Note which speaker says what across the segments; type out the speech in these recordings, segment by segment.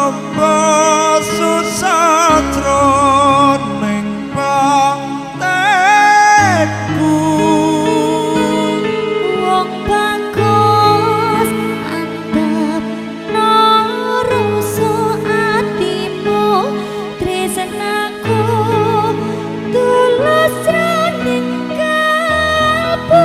Speaker 1: tamba susatro ning batinku.
Speaker 2: Wong bagus antep rasa atimu, tresnaku tulus jroning kalbu.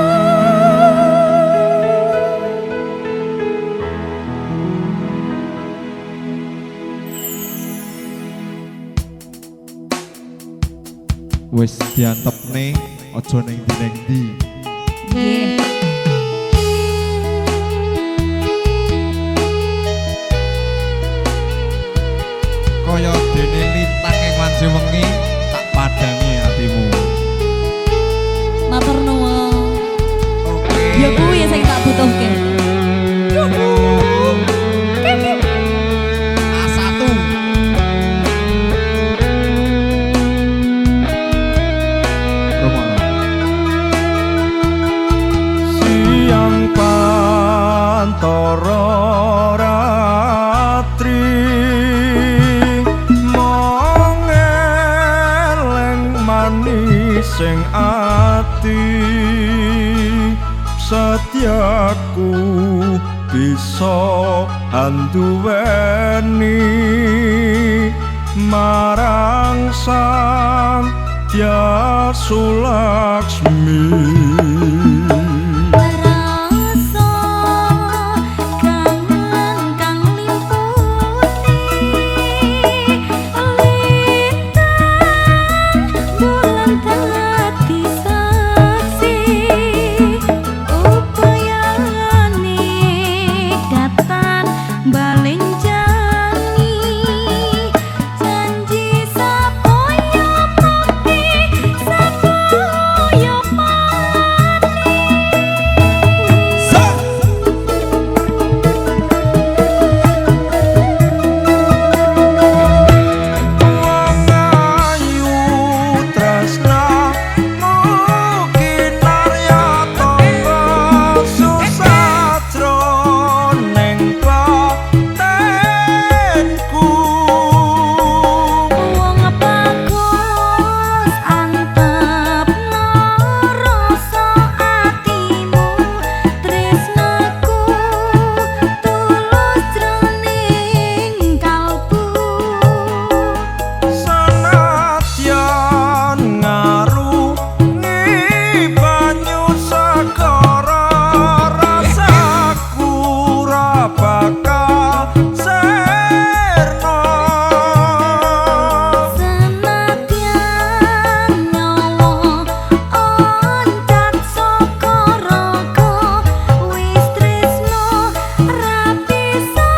Speaker 1: Wis diantepne aja ning ndi-ndi.
Speaker 2: Nggih.
Speaker 1: Kaya dene lintang ing wanci wengi tak padangi atimu.
Speaker 2: Matur nuwun.
Speaker 1: Oke.
Speaker 2: Ya kuwi sing tak butuhke.
Speaker 1: A1. Rumono.
Speaker 3: Siang pantara ratri mong eleng manis sing ati, setiaku bisa anduweni marang Sang Dyah Sulaksmi.
Speaker 2: Rasa kangen kang limputi lintang bulan dadi saksi, upayane datan balenjani janji sapoyo pati sapoyo pati.
Speaker 3: Wong ayu tresnamu kinarya tamba susatro ning batinku.
Speaker 2: Wong bagus antep rasa atimu, tresnaku tulus jroning kalbu.
Speaker 3: Senadyan ngarungi banyu segara, rasaku ra bakal sirna.
Speaker 2: Senadyan nyawa oncat saka raga, wis tresno ra bisa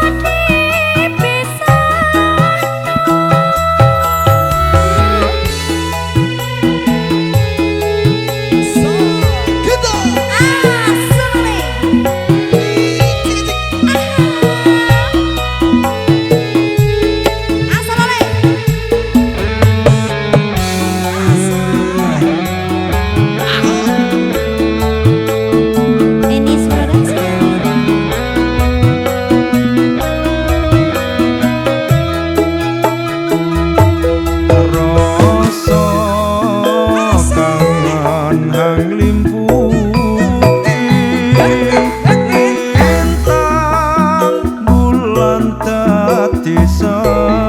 Speaker 2: dipisahno. Asale. Asale. Enis Production.
Speaker 3: Rasa kangen hang limputi lintang bulan dadi saksi.